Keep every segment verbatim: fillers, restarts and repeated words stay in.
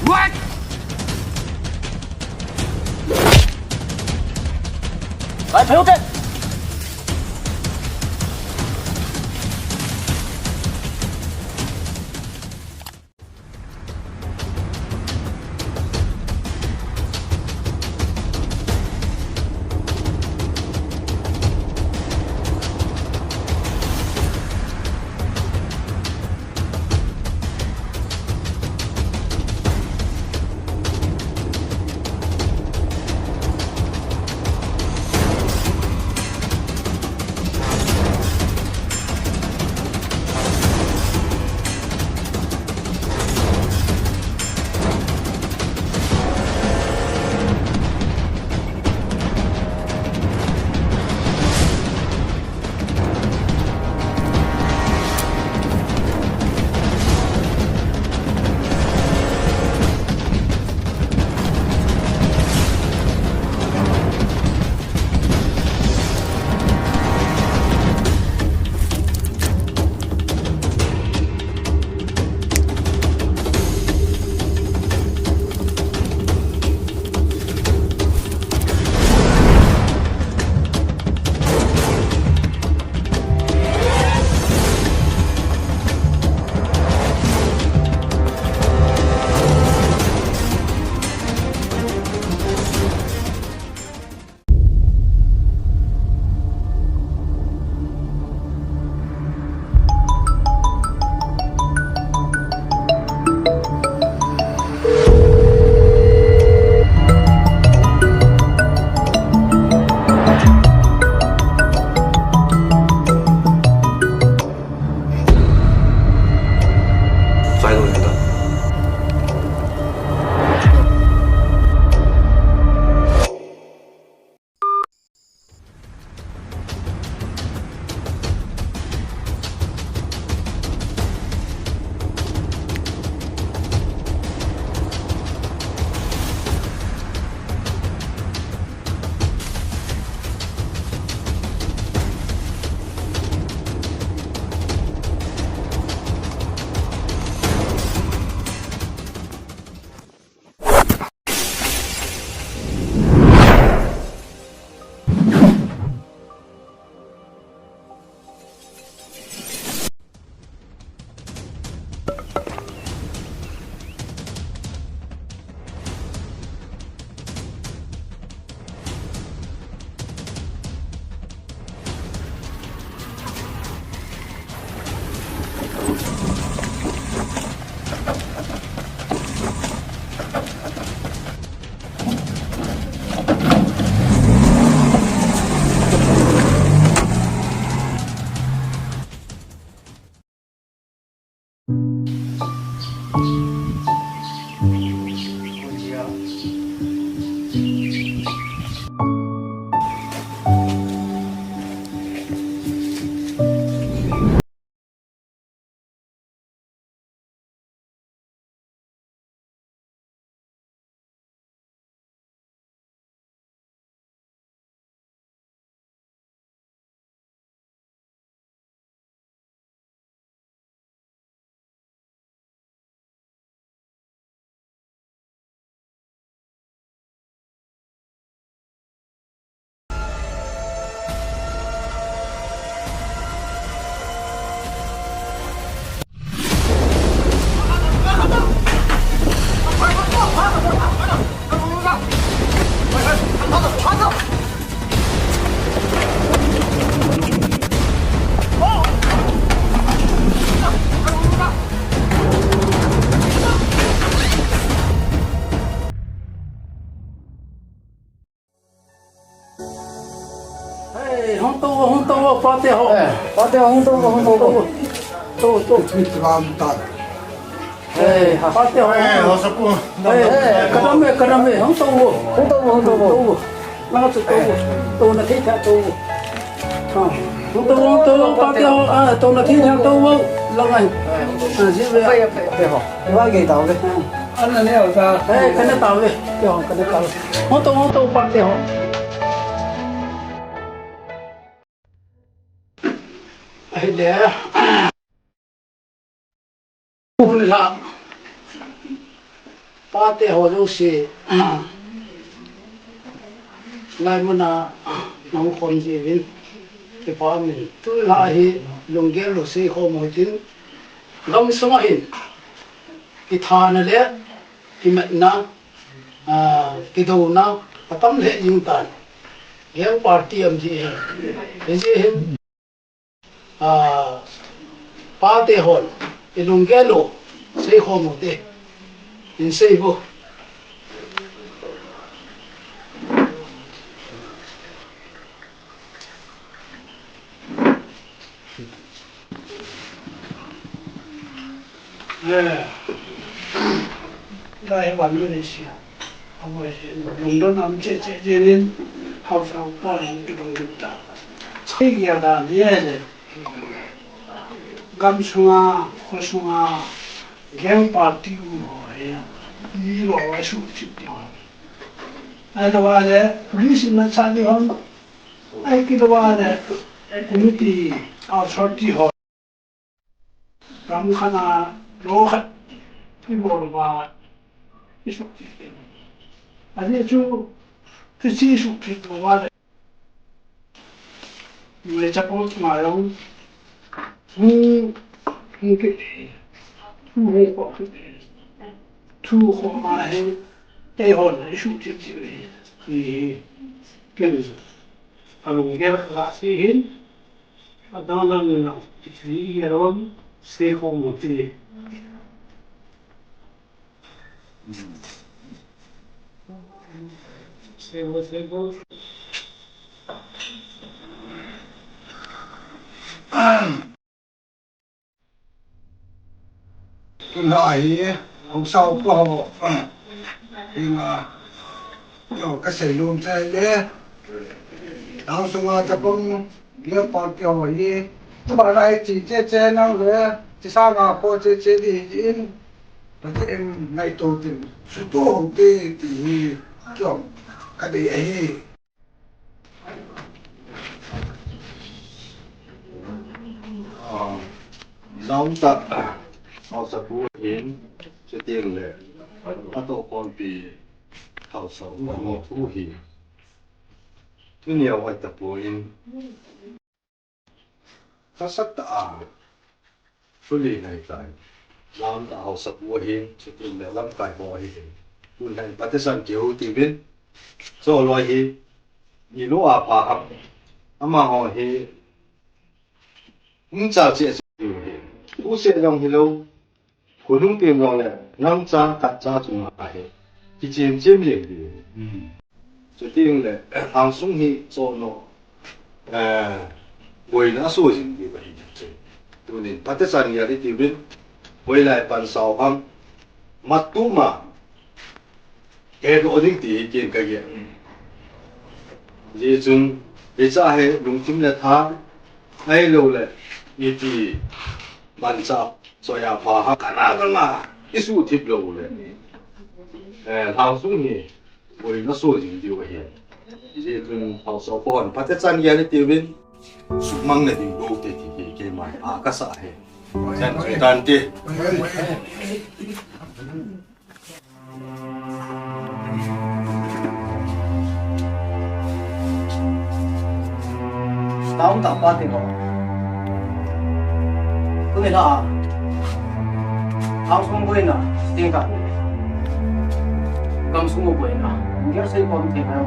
What? Vai, phe u te. Hei, hung tou, hung tou, pate ho. Eh, pate ho, hung tou, hung tou. Tou, tou. Mit lam tan. Hei, ha, pate ho. Eh, ho sapu. Hei, hei, kadam e, kadam e, hung tou. Hung tou, hung tou. Tou. Langa chu tou. Tou na thei tha tou. Ha. Tou, tou, tou, pate ho, ah, tou na thei tha tou. Langa. Ah, ji ve. Pate ho. Wa ge tau ve. Ah. Ana ne ho ta. Eh, kana tau ve. Te ho, kana tau. Ho tou, ho tou, pate ho. Ai le. Pu ni la. Pate ho jouse, lai muna nahung khom jiuvin, kipa umin. Tulai hi lunggel lou seikhom u hitin, gamsunga hin kithana le kimatna, ah, kidouna atam lheh jing tan. Gang party um ji hin. Hijeh hin, ah, pate hon, ilunggel u seikhom u hite. Hin sei vo. Eh, lai hi van mei nei sia. Avo, lungdon um cheh cheh jeng in, haosa upa hin kilungdon ta. Chai gel dan hi le. Gamsunga, khosunga, gang party u ho hi, ilou a suhthip ding. Ahilou le, police in acha ding ham. Ahilou le, committee, authority ho. Ram khat a, lo khat, ibol uva, isuhthip ding. Ajeh chu, hiche isuhthip lou uva le. Mei chapang tunga jong. Hung, hung kit. Hung, hung kit. Thu khom a hi. Eihon, isuhthip thip hi. Hi, hi. Ken. Alunggel khat si hin. Adang dang in lang. Hi, hi, rom. Seikhom u hite. Tun hi, haosa upa ho. Hinga. Yo, kasei nom chai le. Lhangsunga chapang, gang party ho hi. Tuba lai chi che che nang le, chi sanga kho che che ding hin. Pathen in ngaito tin, suto hite ti hi, kihong kadei ahi. Ah, Lhangtah, haosapu hin, chuteng le, atohkhompi, haosa upa ho hi. Tunia hoi tapon, kasatah a, fuli nai tai. Lhangtah haosapu ahin, chuteng le lamkai ho ahin. Tun hin Pathen chan kihou tiuvin. Chulai hi, ilou a pha ham. Amaho hi, hung chal cheh cheh u hi. Use jong hilou. Khonung tin jong le, nang cha, khat cha chunga hi. Kichen chem jeng diu. Hmm. Chuteng le, Lhangsung hi chonno, eh, boina aso jing diu ahi. Tunin, Pathen chan gel iti uvin, hoilai pan sao ham, matuma, hedoh ding ti hi ken kagel. Hijeh chun, hiche hi lungthim le tha, ahilou le, iti manchah, soiya pha ha, kana kanga, isuhthip lou le. Eh, Lhangsung hi, boina so jing diu ahi. Hijeh chun, haosa upa hon, Pathen chan gel iti uvin, suhmang nading bou te ti hi, keima hi, a kasa hi. Chan chu tante. Taona tah pa ti ho. Tuni la a. Lhangsung boina, chuteng tah le. Gamsung u boina. Lunggel seikhom thei ngai.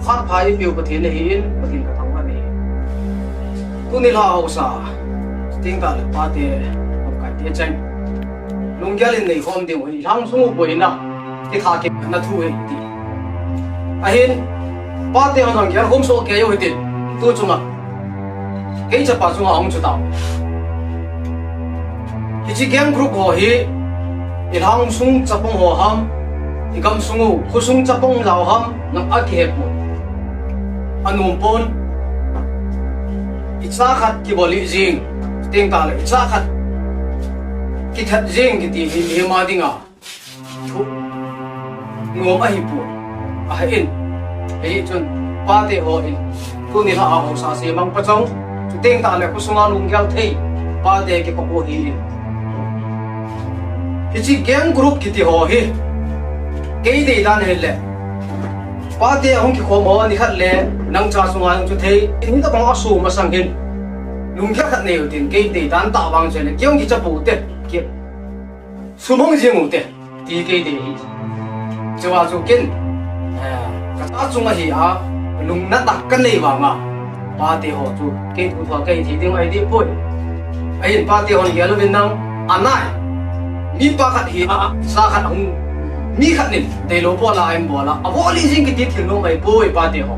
Khat pha eipeu Pathen ahin, Pathen kathangvah e. Tuni la a haosa. Chuteng tah le pate, lamkai te cheng. Lunggel in neikhom diu hi, Lhangsung u boina, kitha kimatna thu hi ti. Ahin, pate hon lunggel khom soh kei u hitin, tu chunga. Kei chapa chunga hung chu tao. Hiche gang group ho hi, i Lhangsung chapang ho ham, i gamsung u, khosung chapang lou ham, nang akihepon. Anom pon. Icha khat kibol jing, chuteng tah le icha khat kithat jing kiti hi mihem a dinga thu nom ahipon. Ahin, hijeh chun pate hon, tuni la a haosa semang pachong, chuteng tah le khosunga lunggel thei, pate kikop u ahin. Hiche gang group kiti ho hi, kei dei dan hile, pate ahung kikhom ho nikhat le nang cha sunga jong chu thei, hitabang aso masang hin, lunggel khat nei u tin, kei dei dan tah vang chu le, kei hung kicha pou te, kei sumang jing u te, ti kei dei hi. Chua chu ken, eh, ka cha chunga hi a, lungnat a ka nei vanga, pate ho chu kei thu thua kei thi ding ahi dipoi. Ahin pate hon gel uvin nang, anai, mipa khat hi a, sa khat ahung, mi khat nin deilou bol a ahin bol a, avo li jing kiti thil nom ahipoi pate ho.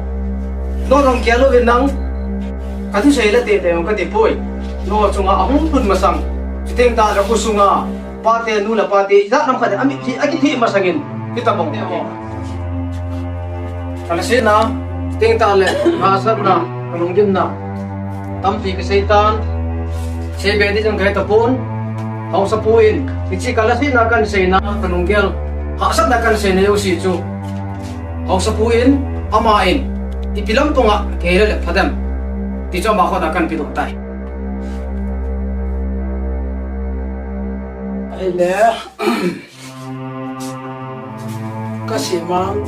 Nang jong gel uvin nang, ka thusei le tete jong ka tipoi. Nang chunga ahung lhun masang, chuteng tah le khosunga, pate nu le pate, ijat nam khat in, ami, hi, akitheh masangin, hitabang te ho. Ka lhasetna, chuteng tah le, ka hahsatna, ka lungdipna, tampi ka seitan, seibe ding jong ka hetapon, haosapu in, hiche ka lhasetna kahin seina, ka lunggel, hahsatna kahin seina jouse chu, haosapu in, ama in, ipi lampang a, kei le le pha dem, ti chu ama khut a kahin pedoh tai. Ahile, ka semang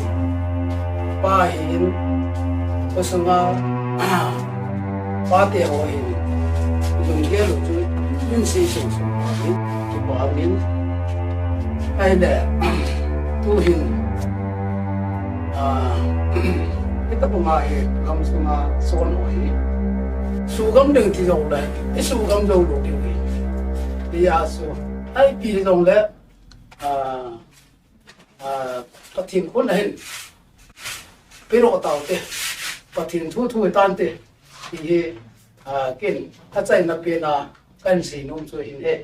pa hin, khosunga pate ho hin, lunggel u chu, min sei sung sung pa min, kipa min. Ahile, tu hin, ah, hitabang a hi, gamsunga son ho hi, sugam ding ti jongle, isugam jou lou diu hi. Hijeh a chu, ipi jongle, ah, ah, Pathen khut ahin pedoh taute, Pathen thu thu hitante, ti hi, ah, ken achaina pen a kahin seinom chu ahin e.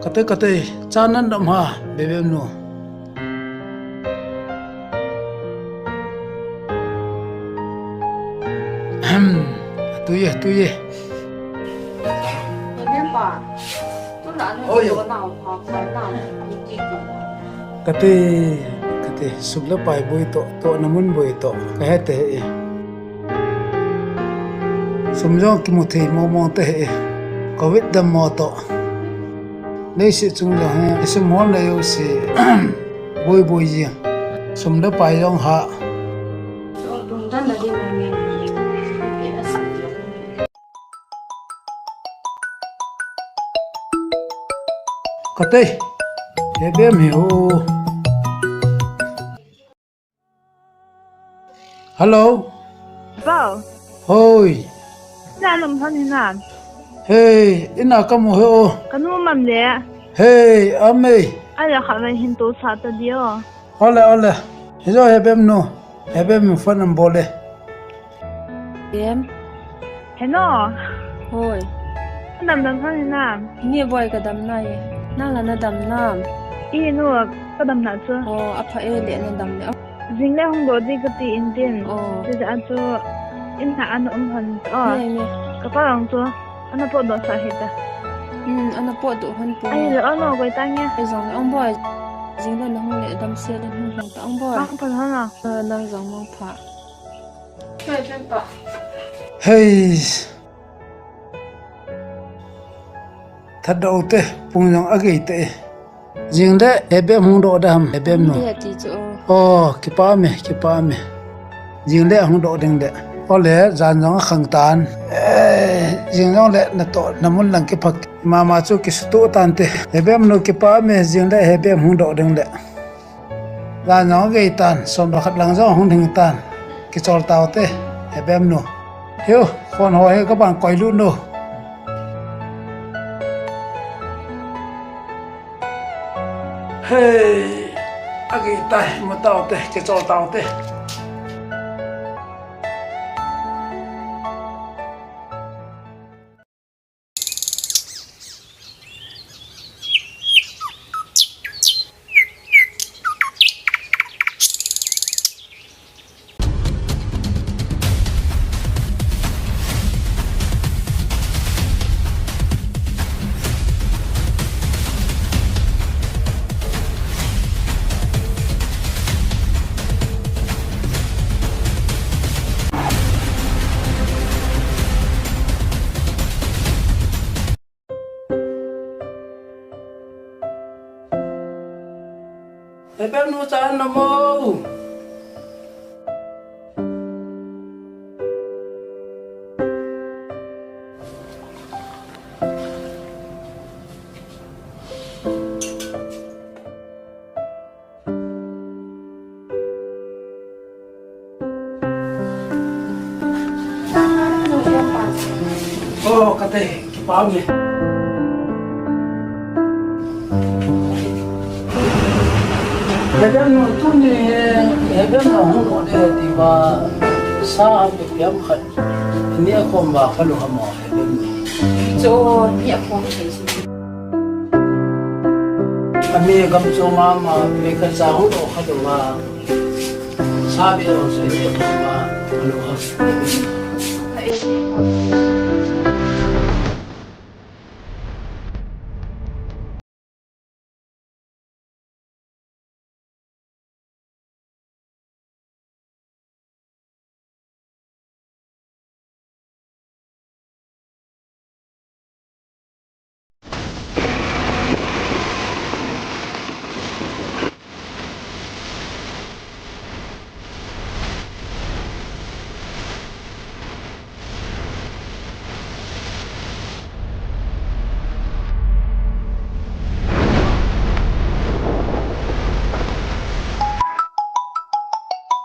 Kate, kate, cha nan dam ha, Bebem nu. Ahem, tu ye, tu ye. Oi. Kate, kate, sum le pai boi to, to na mun boi to, ka he te he. Sum jong kimu thei mong mong te he. Covid dammo to. Leiset chung jong hi, i sum hol le jouse, boi boi jing. Sum le pai jong ha. Kate, Bebem hi ho. Hello. Bo. Hoi. Na nam than hi na. Hei, ina kamu he o. Ka nu mam le. Hei, amei. Ai la kha mai hin to sa ta di o. Ole, ole. Hijo Bebem nu. Bebem phone number le. Em. Hello. Hoi. Ka dam dam than hi na. Ni boi ka dam na e. Na la na dam na. I nu ka dam na chu. O, apha e le na dam le. Jing le hung doh di kati in tin. Oh. Chuti a chu in na ana um hon o. Nge, nge. Ka pa jong chu ana potdoh sah hita. Hmm, ana potdoh hon pu. Ai le, ano koi ta nge. Ai jong le, ong boi. Jing le na hung le dam se le hung hung ta ong boi. Mang pan hon a. Ah, nang jong mang pha. Hei. That doh te, pung jong agei te. Jing le, Bebem hung doh da ham, Bebem nu. Bia ti chu. O, kipa me, kipa me. Jing le hung doh ding le. Ole, jan jong akhang tan. Eh, jing jong le na to, na mun lang kiphak. Mama chu kisutu tan te. Bebem nu kipa me, jing le Bebem hung doh ding le. Jan jong agei tan, som pakhat lang jong hung ding tan. Kichol tau te, Bebem nu. Hiu, phone ho hi ka ban koi lut nu. Hei, agei tai, mu tau te, kichol tau te. Bebem nu cha na mo. Oh, kate, kipah e. Heaven nu tuni, heaven nu hung ko de ti ba, sa pe piam khat. Ni a kom ba khalu ham heaven nu. Cho, ni a kom se. Ami gam cho ma ma, mi ka cha hung ko khalu ma. Sabi lo se ni ko ma lo ha.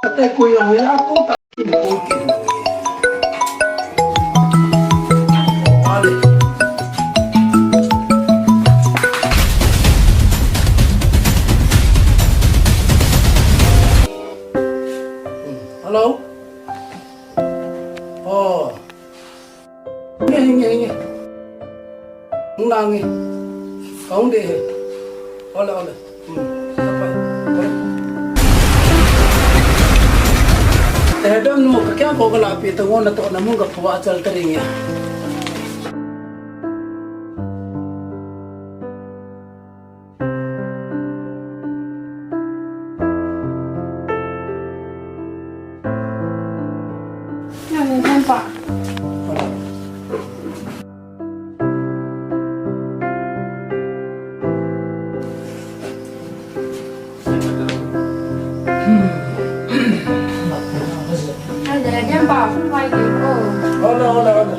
Ate kuya, kuya, kuya. Hello? Oh. Nge, nge, nge. Hung na nge. Ka hung de he. Ole, ole. Hmm. Bye, bye. Te dam nu, ka kya ko ka la pi to, na to na mun ka phuwa chal ta ring ya. Nang hon pa. Hola, hola, hola.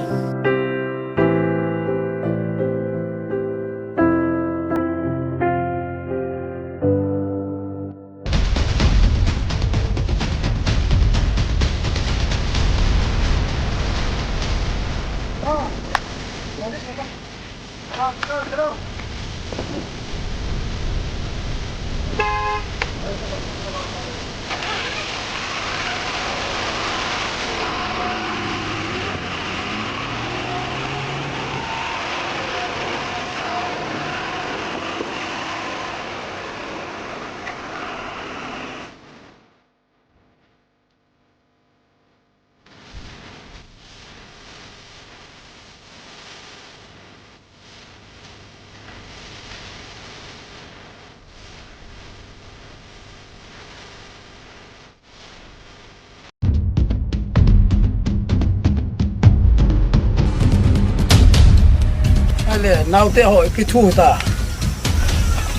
Ale, naote ho, ipi thu ta.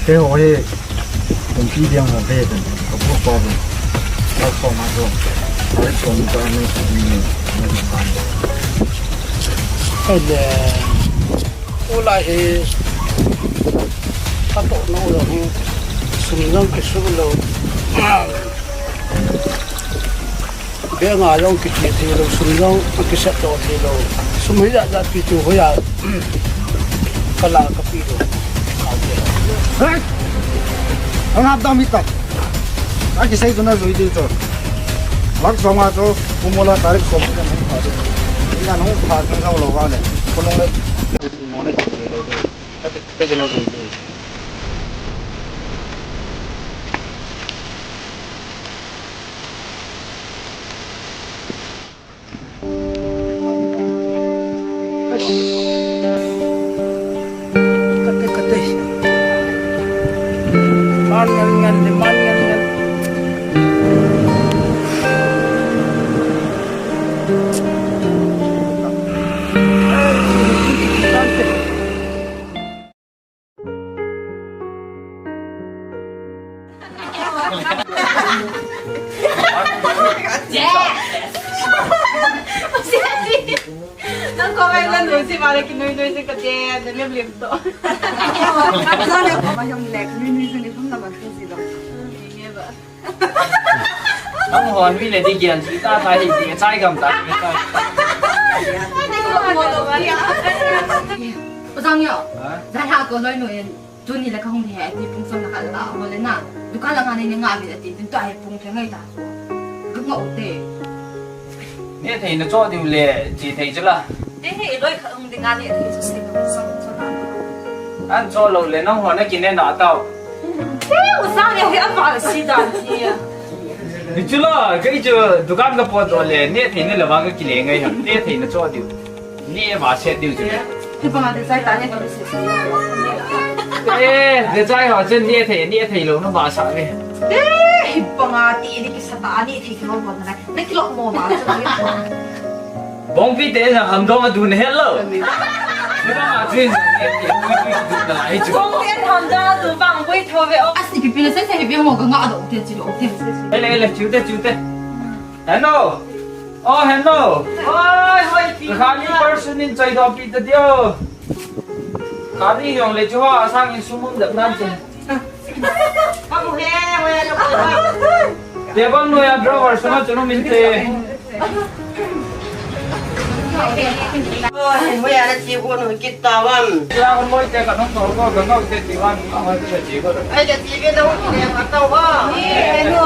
Te ho hi, kumpi diang ho ve, ka pu pa ve. Ka ko ma do. Ai ko mi ta ni ni ni. Ale, u la hi, ka to no lo hi, sum jong kisu lo. Bank a jong kiche thei lou, sum jong kisep doh thei lou. Sum hijat jat pi chu hoiya ka la ka pi lou. Hey! Ang hap dam hita. Aki sei chu na jui ding chu. Lakh som a chu, pu mo la tarik som ka nung pha chu. Ina nung pha ka jao lou va le. Ko nung le. Mo le. Ka te, ka te na jui ding. Kate, kate. Man ngan ngan de, man ngan ngan. Kante. Nang ko mai lan doi si mala ki noi noi si ka je, je lem lem to. Sa le ko ma yom lek noi noi si ni kum na ma si si do. Ni ba. Nang hon mi le di gian si ta ta hi di chai gam ta. Ojang yo. Ha? Jai ha ko loi no en. Tuni la kahung hi ati pung som la khat la ho le na. Dukan la nga nei nga ve ati tin to ai pung the ngai ta. Ka ngau te. Neh thei na cho diu le, che thei chu la. Te hi loi khat hung ding a neh thei chu sei lo, som chu la. An cho lo le nang ho na kineh na tao. Te u sa le hi a pa si dan ti. Ni chu la, kei chu dukan ka pot doh le, neh thei na le vang ka kile ngai ham, neh thei na cho diu. Neh ma set diu chu. Hi banga te chai ta neh thei se. Eh, te chai ho chen neh thei, neh thei lo na ma sa ve. Te, hi banga ti ni kisa ta neh thei ki lo ko na. Na kilo mo ma chu. Bongpi te na ham dong a du na het lo. Ni ba ma chin. Bong te ham da du bang boi tho ve o. Asi pi pi le se se hi bia mo ka nga do te chi lo te. Ele, ele, chiu te, chiu te. Hello. Oh, hello. Oi, hoi pi. Khani person in chai do pi te dio. Khani yong le chu ha sang in sumum dap nan te. Table noi a drawer sunga chun um inte. Oi, hoiya nache gon u kit tavam. Kila kon moi te ka nong tor ko, ka ngau te ti wan, ka ngau te ti ko. Ai, ka ti ke nong te ka tau ha. Ni, ai no.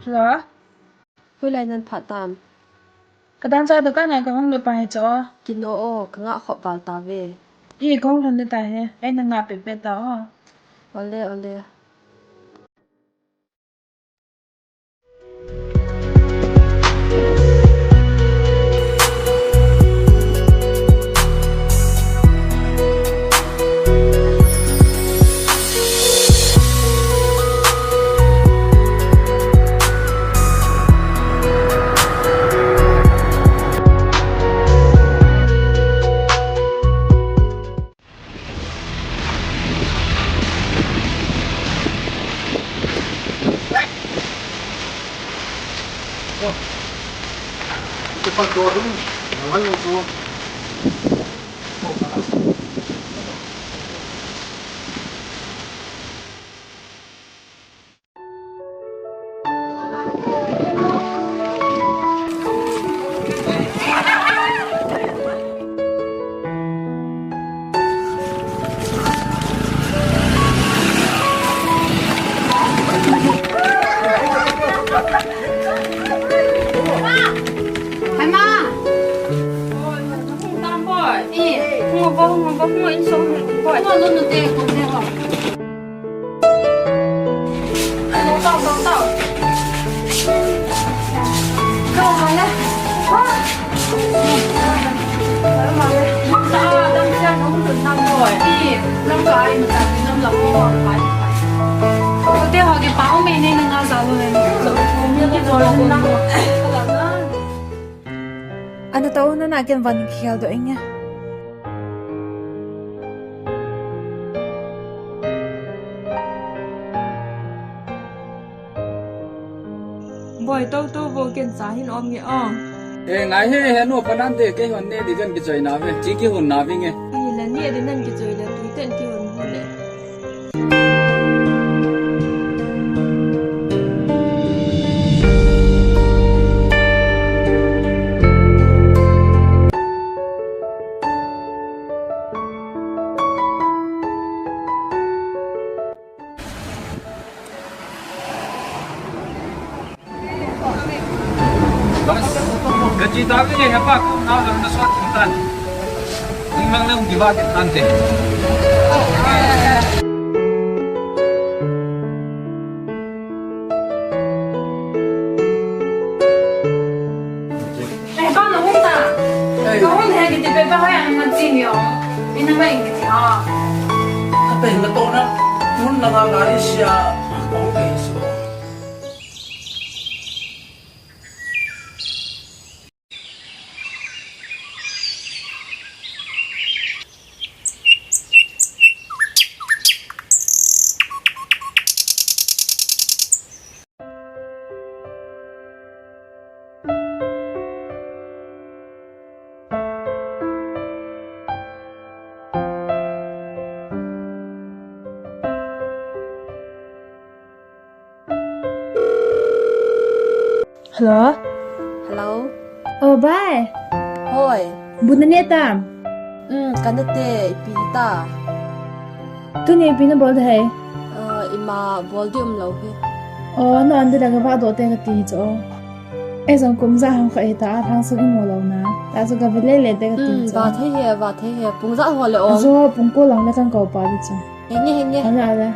Hello? Hoilai nan phat tam? Ka dang cha dukan a ka hung lut pa hi cho. Kin o o, ka ngah khop val ta ve. I ka hung lhun ta hi, ei na ngah pet pet ta o. Ole, ole. Hai ma. Hung tam boy. I, hung bo, hung bo, hung in song hung boy. Hung lo nu te ko te ho. Tao, tao, tao. Tao ma le. Ha. Tao ma le. Tao, tao, tao, hung tun tam boy. I, lam kai ma ta, lam lam mo kai. Ko te ho ke pa, o me ne na nga za lo ne. Ki zo na. Ana tao na na ken van khel do eng ya. Tou tou vo, ken cha hin om nge o. E, ngai he, he nu, pa nan te, kei hon ne di kan kichoi na ve, chi kihon na ve nge. Ni la ni di nan kichoi le, tui ten kihon bu le. Bas, gaji ta ni he pa, ko na lang na sot tan. Ni mang lang di ba ke tan te. Eh, ba na hung ta. Ka hung he kiti pe ba hoi ang man chin yo. Ina ba ing kiti ha. Ka pe na to na. Mun na nga gari sia. Ko pe so. Hello? Hello? Oh, bai. Hoi. Bu na ne tam? Um, ka ne te, ipi ta. Tuni ipi na bol de hai? Ah, ima bol di um lou hi. Oh, na an de la ka va do te ka ti cho. E jong kum ja ham kha e ta, a thang sung i mu lou na. Ta chu ka ve le le te ka ti Hmm, cho. Va thei he, va thei he. Pung ja ho le ong. Ajo, pung ko lang le kan ko pa di cho. Henge, henge. Ala, ala.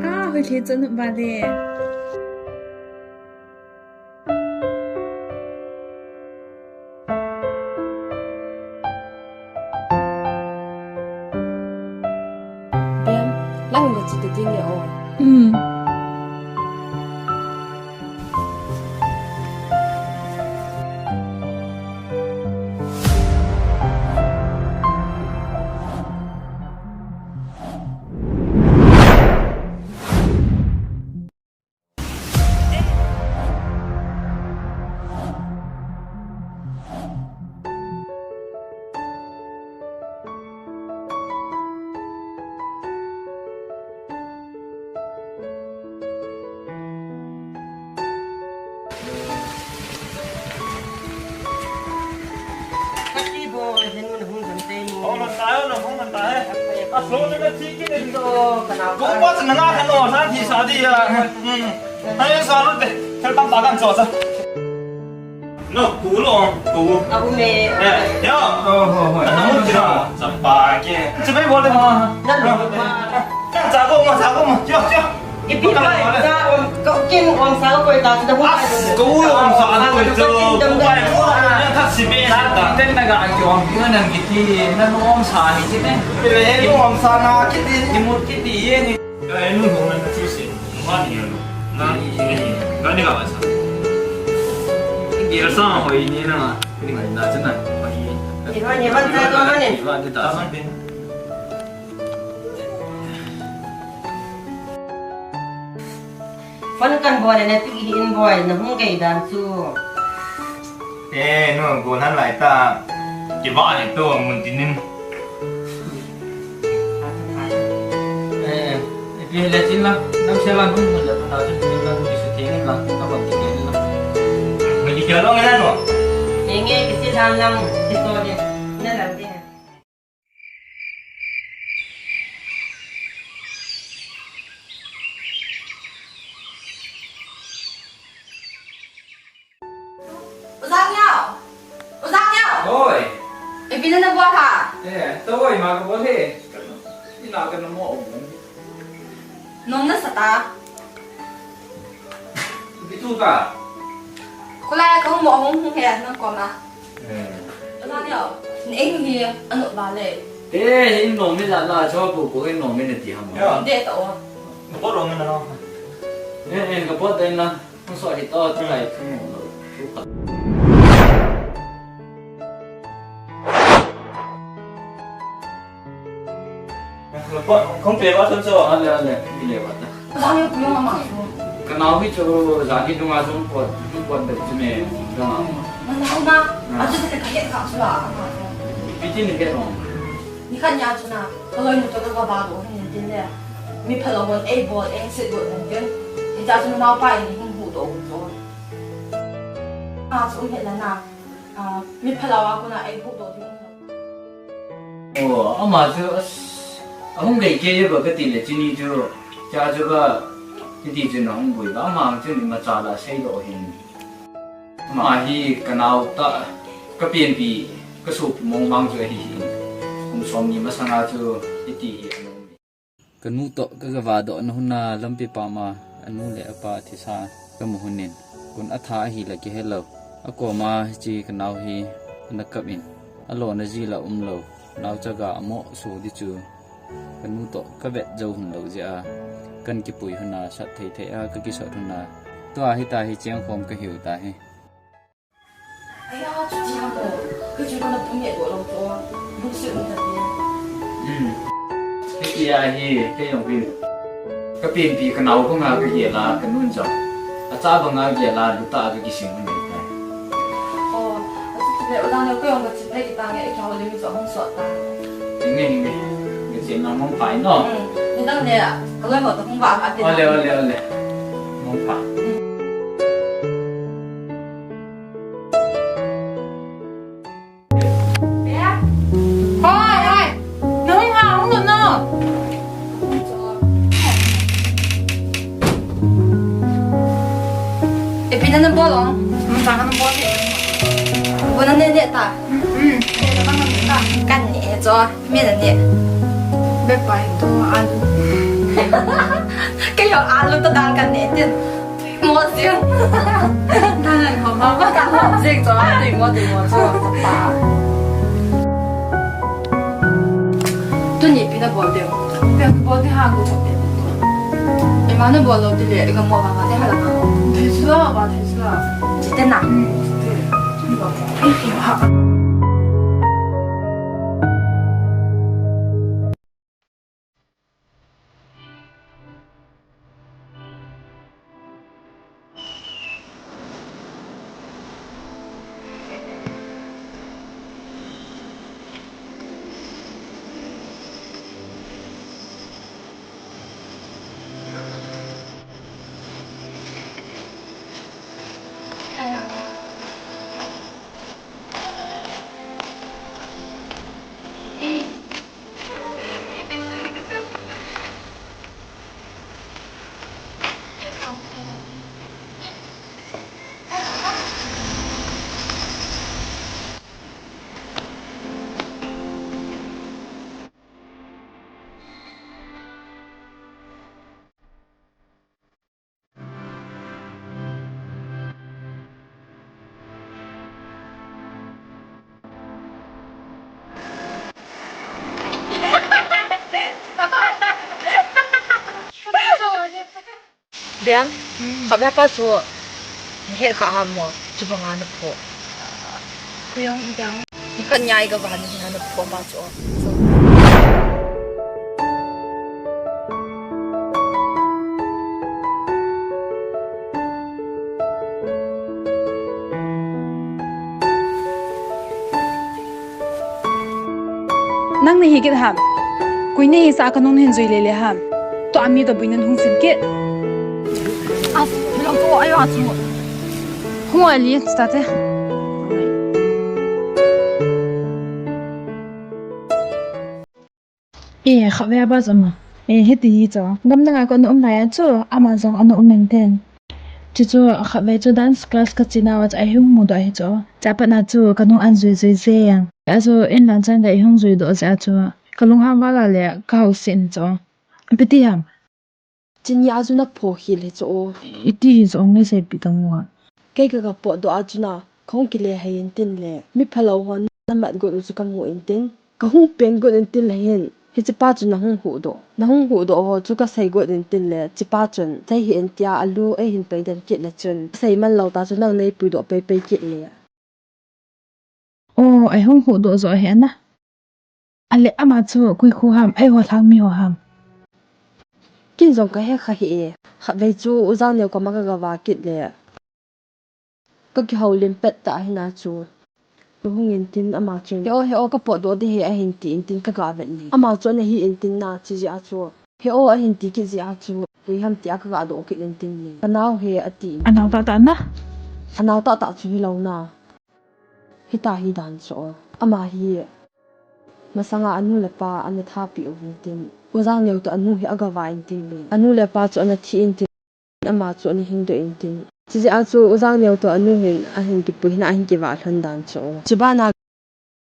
Ah, hoi le chanu ba le. Bem, lang ba chi te ding ya o. Hmm. Kati bo, hin mun hung jam te mo. Oh, man tayo, na hung man tayo. Aso na ka chiki din. Ko pa sa na ka no, sa thi sa di ya. Hmm. Ay, sa lo te. Thil tam pa kan so sa. No, kulo, kulo. Abu me. Eh, ya. Oh, ho, ho. Na mo tira. Sa pa ke. Sa pe bol de ma. Na no. Ka Sa ko ma, cho, cho. Ipi ko sa, um, ko kin um sa ko ta, ta. As, ko um sa ko ta. Ko bai ko na ka si be sa ta. Ten na ga ki um ki na ki ti na um sa ni ti ne. Pe le um sa na ki ti. Ni mu ki ti ye ni. Ka nu hung na ti si. Ma ni yo. Na ni, na ni ga sa. Ni ga sa ho ni na. Ni ga na sa na. Ni ho ni ho sa ko ni. Ni ho ni ta. Phone kan bol le, na pi hi in boi, na hung gei dan chu. Eh, nu, bol han lai ta. Kiba ne to mun tin in. Eh, eh, pi le chin la, nam se la hung mun le pa ta chin la, pi su tin la, ka ba ki la. Mun ki lo ngan no. Nge, ki si dan lang, ki to de. Na lang de. U Zangniao! U Zangniao! Oi! Ipi na na bol ham? Eh, to oi, ma ka bol e. Ina ka na mo. Nom na sa ta. Ipi thu ka? Kholai a kahung mo hung hung he nang koma. Eh. Ana neo, ni eng hi anop vale. Eh, in nom ni la la, cho pu pu in nom ni ti ham. Ya. De to. Ka pot lo ngan na. Eh, eh, ka pot dai na. Hung so hi to, tu lai. Hmm. Kong pe ba thon so. Ale, ale, ile ba ta. Ka nao hi chu, jani dunga jong pot, pot de chu me, dang. Na nao ma, a chu te ka het ka chu la, ama. Pi tin ni het no. Ni khat nia chu na, ka loi mu to ka ba do hin tin le. Mi phalou hon ei bol, ei sit bol hin tin. Hi cha chu nao pa in hin hu do chu. A chu um het la na. A, mi phalou a kona ei hu do hin. Oh, ama chu, as, ahung gei kei ba ka ti le chini chu, cha chu ba, ti ti chu na hung bui ba, ama chu ni ma cha la sei lo hin. Ama hi ka nao ta, ka pianpi, ka sopi mong mong chu ahi hin. Kum som ni masanga chu, ti ti hi. Ka nu toh ka ga va doh na hun a lampi pam a, a nu le a pa thisa ka mu hun in, kun a tha ahi la kihe lo. A koma hiche ka nao hi ana kap in, a lona ji la um lo, nao chaga a mo so di chu. Ka nu toh ka vet jou hun lo jeh a, kan kipui hun a sat thei thei a, ka kisot hun a. Tua hi ta hi cheng khom ka hiu ta hi. Aya, chuti ham o. Ka chu ka na pum ye ko lo to. Lungset um ta te. Hmm. Hiti a hi, kei jong hi. Ka pianpi ka nao banga ka gel a ka nun jong. A cha banga gel a lu ta ka kising un nei tai. Oh, a chu le, o dan le ka jong ka chi le kita nge ka ho le mi jong hung sot ta. Hinge, hinge. Ka chi na mong pai no. Hmm. Ni dang le, ka loi ho ta hung va ka te. Ole, ole, ole. Mong pai. Hmm. Hoi, hoi. Nahung ha, hung lut no. Ipi na nabol o? Mun ta ka nabol e. Bo na ne ne ta. Hmm. Kan ne cho. Min a neh. Beppa hin to alu. Kei jong alu toh dal ka neh tin. Mo jing. Dal an hom hom. Ka hom jing cho, tui mo, tui mo cho. Pa. Tuni pi na bol diu. Pi na bol diu ha ko cho pe. Ema na bol lou ti le, ka mo ba ma te ha la ma. Thei sula ba, thei sula. Chi te na. Hmm, chi te. Ni ba mo. Ei, ei, ha. Dang, khatvei pa chu, het kha ham mo, chu banga na pho. Kuyong dang. Ni khat nyai ka van na na pho pa chu. Nang nahi kit ham. Koi nahi sa ka nung nahin jui lele ham. Tua mi toh buina hung sim kit. As, mi lang ko ayo achu. Hung ali, start e. E, khatvei a ba jong. E, hiti hi chu. Gamdang a kon um lai a chu, ama jong ana um in tin. Chuchu khatvei chu dance class ka che nauva chu ahung mudoh ahi chu. Chapatna chu ka nung an jui jui jeng. Achu in lang chan ka ihung jui doh jeh a chu. Ka lunghang val a le ka hausin chu. Ipi ti ham. Chuni a chu na pho hih le chu. Iti hi chu ong le seipi tang u a. Kei ka ka potdoh a chu na, ka hung kile hei in tin le. Mi phalou hon na mat got u chu ka mu in tin. Ka hung peng got in tin le hin. Hiche pa chu na hung huhdoh. Na hung huhdoh ho chu ka sei got in tin le. Hiche pa chun, sei hih in tia alu eihin peng den kit le chun. Sei man lou ta chu nang nei puidoh pei pei kit le. O, eihung huhdoh joh ahi na. Ale ama chu koi kho ham, eiho lhang mi ho ham. Kin jong ka he kha hih e. Khatvei chu U Jangneo koma ka ga va kit le. Ka kihoulim pet tah ahi na chu. Ka hung in tin ama chun. He o, he o, ka potdoh ding ahi ahin ti in tin ka ga vet le. Ama chu ana hi in tin na che jeh a chu. He o, ahin ti kit jeh a chu. Koi ham tia ka ga doh kit in tin le. Ka nao he ati in. Anao tah tah na. Anao tah tah chu hilou na. Hita hi dan chu. Ama hi masanga anu le apa ana tha peh uvin tin. U Jangneo toh anu hi aga va in tin le. Anu le apa chu ana thi in tin. Ama chu ana hingdoh in tin. Che jeh a chu U Jangneo toh anu hin ahin kipui hin ahin kivah lhon dan chu. Chubana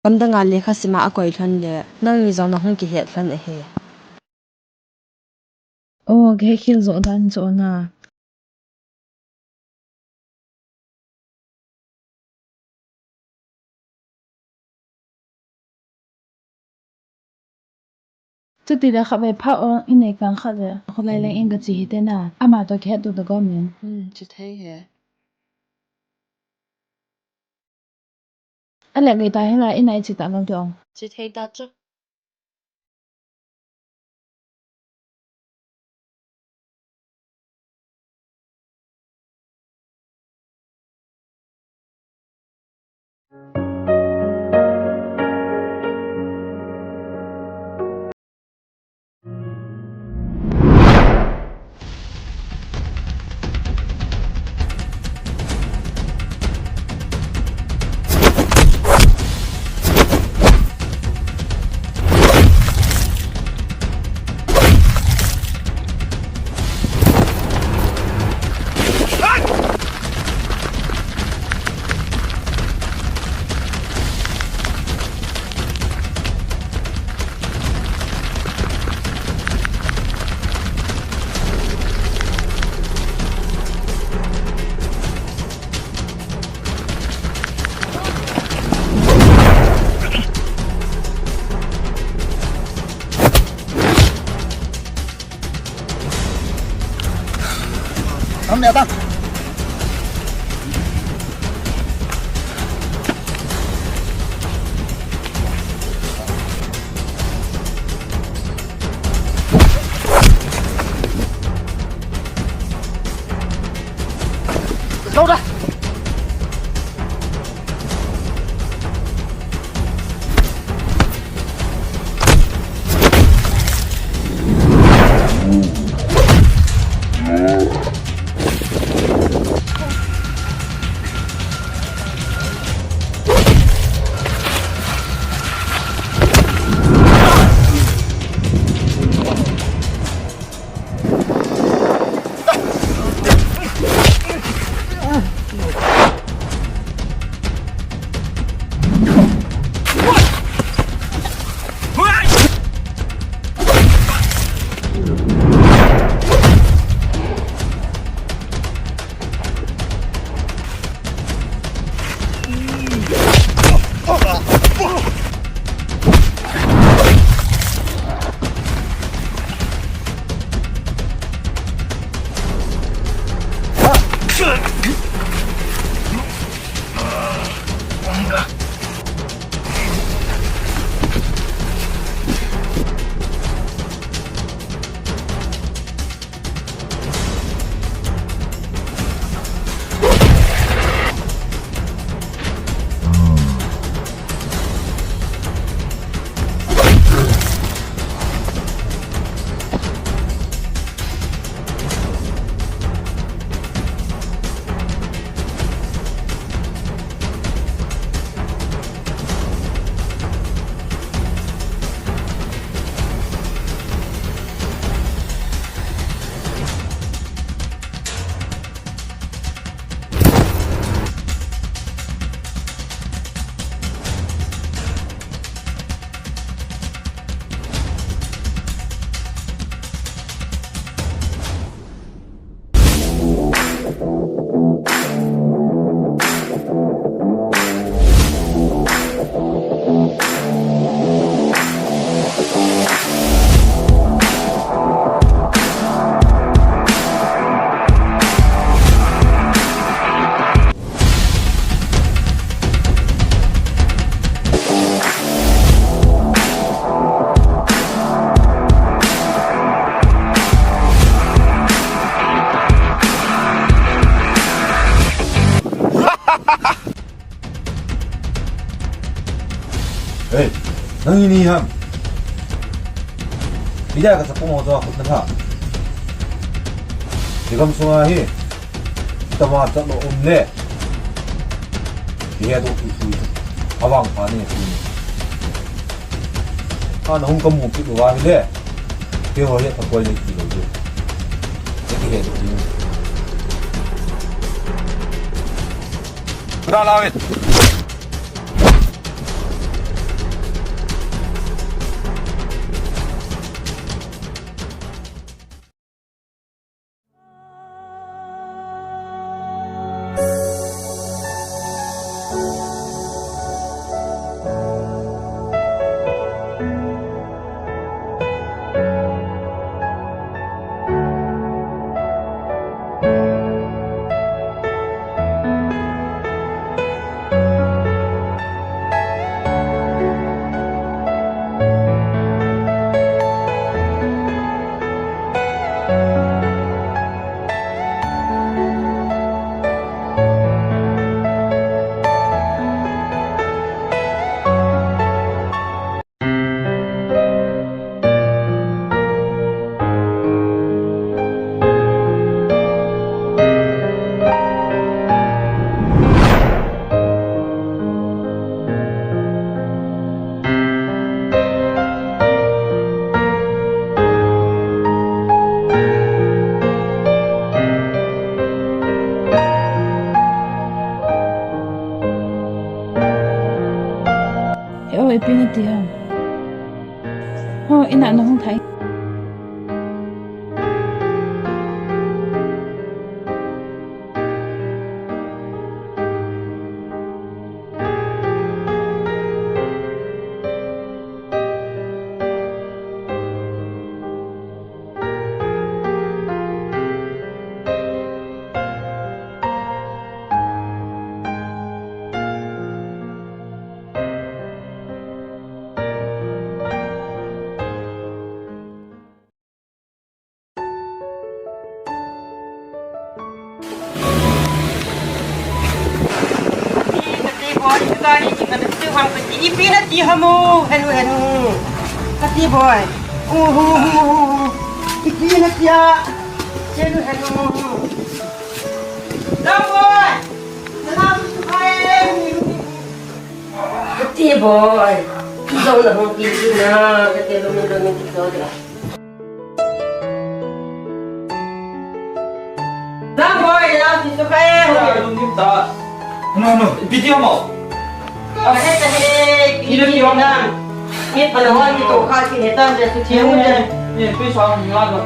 gamdang a lekha sima akoi lhon le. Nangni jong nahung kihet lhon ahi. O, ka he khel joh dan chu na. Chuti le khatvei pha o, in nei kang khat le. Kholai leng in ka che hite na. Ama toh kihet tu ta gom in. Hmm, che thei he. Ale ngai ta he la, in nei che ta lou ti ong. Che thei ta chu. Ang neta. Đâu ra? Ei, nang ini ham. Bida ka sapung ho to khut na tha. Hi gam sunga hi. Tama chat lo um le. Hi he to ki sui. Awang pha ne sui. Ana hung ka mu ki lo wa hi le. Keiho hi ka koi le ki lo de. Ki he to ni. Ra la wet. He o, ipi nati ham? Ho, ina na hung thai. Ipi nati ham o, henu, henu. Kati boy. Uhu, uhu, uhu. Ipi nati a. Henu, henu. Dang boy. Nana tu tu kai. Kati boy. Kijou na hung kijou na. Kati lo mi lo mi kijou de. Dang boy, dang, ti su kai. Lungkim ta. No, no, ipi ti ham o. Ahe, ahe, ipi ti ham o. Mi pala hon, mi to kha, ti he tan, ti su ti ham o. Ni, ni, pi sa, ni la do.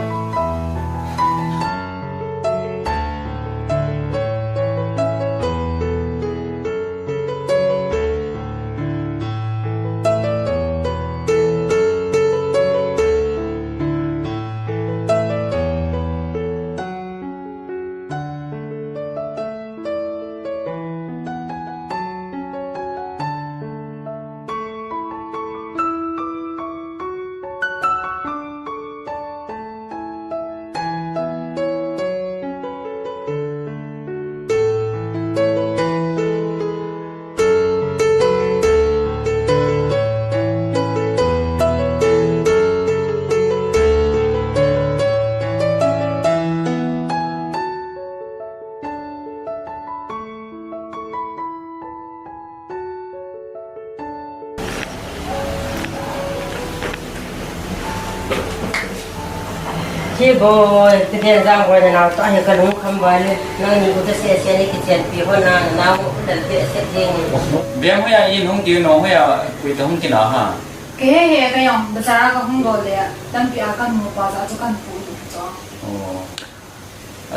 Hi boi, ti den jang boi, nanao toh hi kalung kham boi le. Nangni u ta sese ni kichenpi ho na, nanao u lal behseh jeng e. Bem hoiya in hung tiu, nong hoiya koi toh hung kina ham? Kei he he, kei jong bazar a kahung lou le, lampi a kamu pa jeh a chu kahin pu u chu. Oh.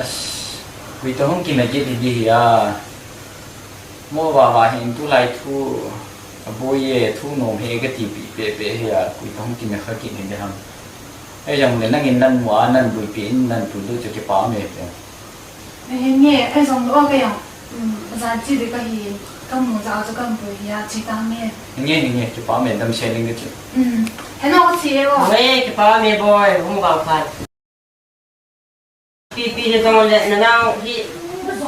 As, koi toh hung kina kit hi di hi a. Mo vava hin tulai thu, aboi e, thu nom he kati pi pe pe hi a, koi toh hung kina kha kit hi di ham. Ei jong le nangin nan mu a, nan buipi in, nan puilut chu kipa um e. He nge, ei jong lo kei jong. Um, bazar che di kahi, kamu jeh a chu kahin pu hi a, che tang e. Nge, nge, kipa um e, damsel inge chu. Um, he no che e o. Nge, kipa um e boi, hung vang phat. Pi pi hi jong le nanao hi,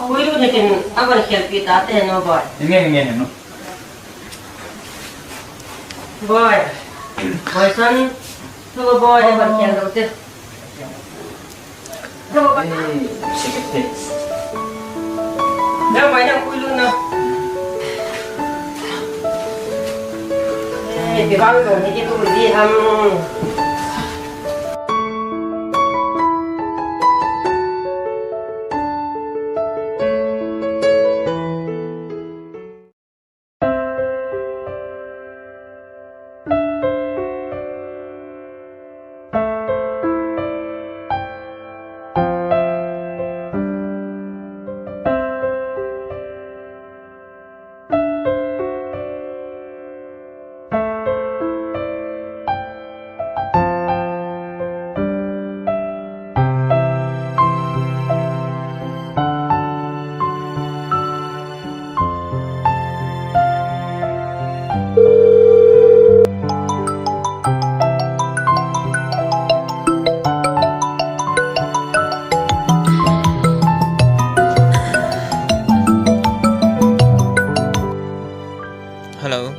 puilut natin, aban khelpi ta te no boi. Nge, nge, no. Boi. Boi son, tu boi, aban khel lou te. Dang mai dang puilut na. Eh, pi bang dong ni ki tu di ham. Hello.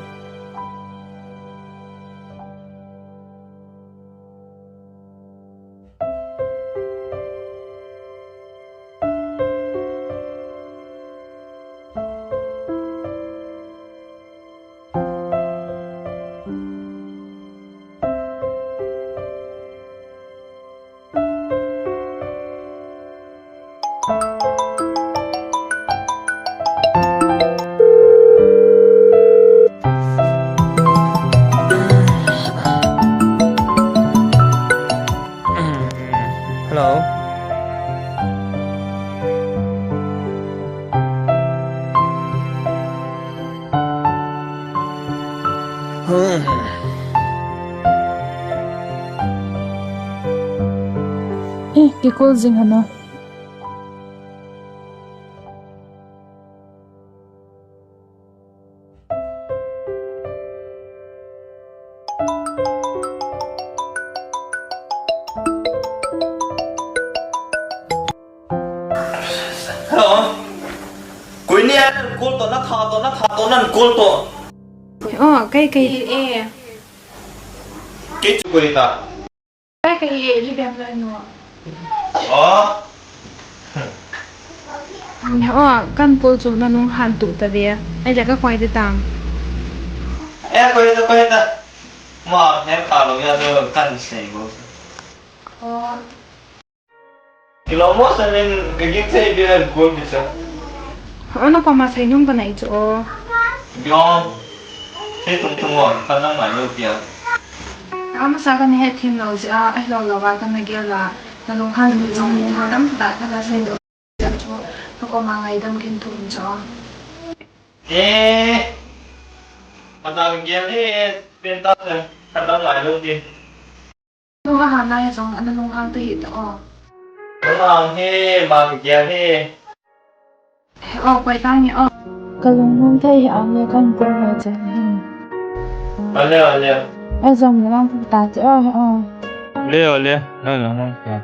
Hello. Eh, kicall jing hana. Hello. Koi ni a, nan call to, na tha to, na tha to, nan call to. Oh, kei, kei. Eh. Kei chu koi ta. Kei, kei, eh, li bem la no. Oh. Oh, kan call chu na nung han tu ta ve. Ai le ka koi te tang. Eh, koi ta, koi ta. Ma, he ka lo ya do kan sei bo. Oh. Kilo mo sa nen ka gin sei bi an call bi sa. Ana pa ma sei nung ka nai chu o. Yo. He tung tung o, ka nang mai lo pia. Ama sa ka ni he thim lo si a, ai lo lo wa ka na gel la. Na lung han ni jong ni ha tam ta ka la sei lo. Chu ka ko ma ngai dam kin tum chu. Eh. Ma ta gel he, pen ta ka nang mai lo di. Nung a hang lai jong ana lunghang ta hih ta o. Lunghang hi, mang kia hi. O, koi ta nge o. Ka lunghang thei hi ang le kan ko ngai cha. Ale, ale. Ai jong nang ta ti o, o. Le, ale. Nang, nang, nang, nang.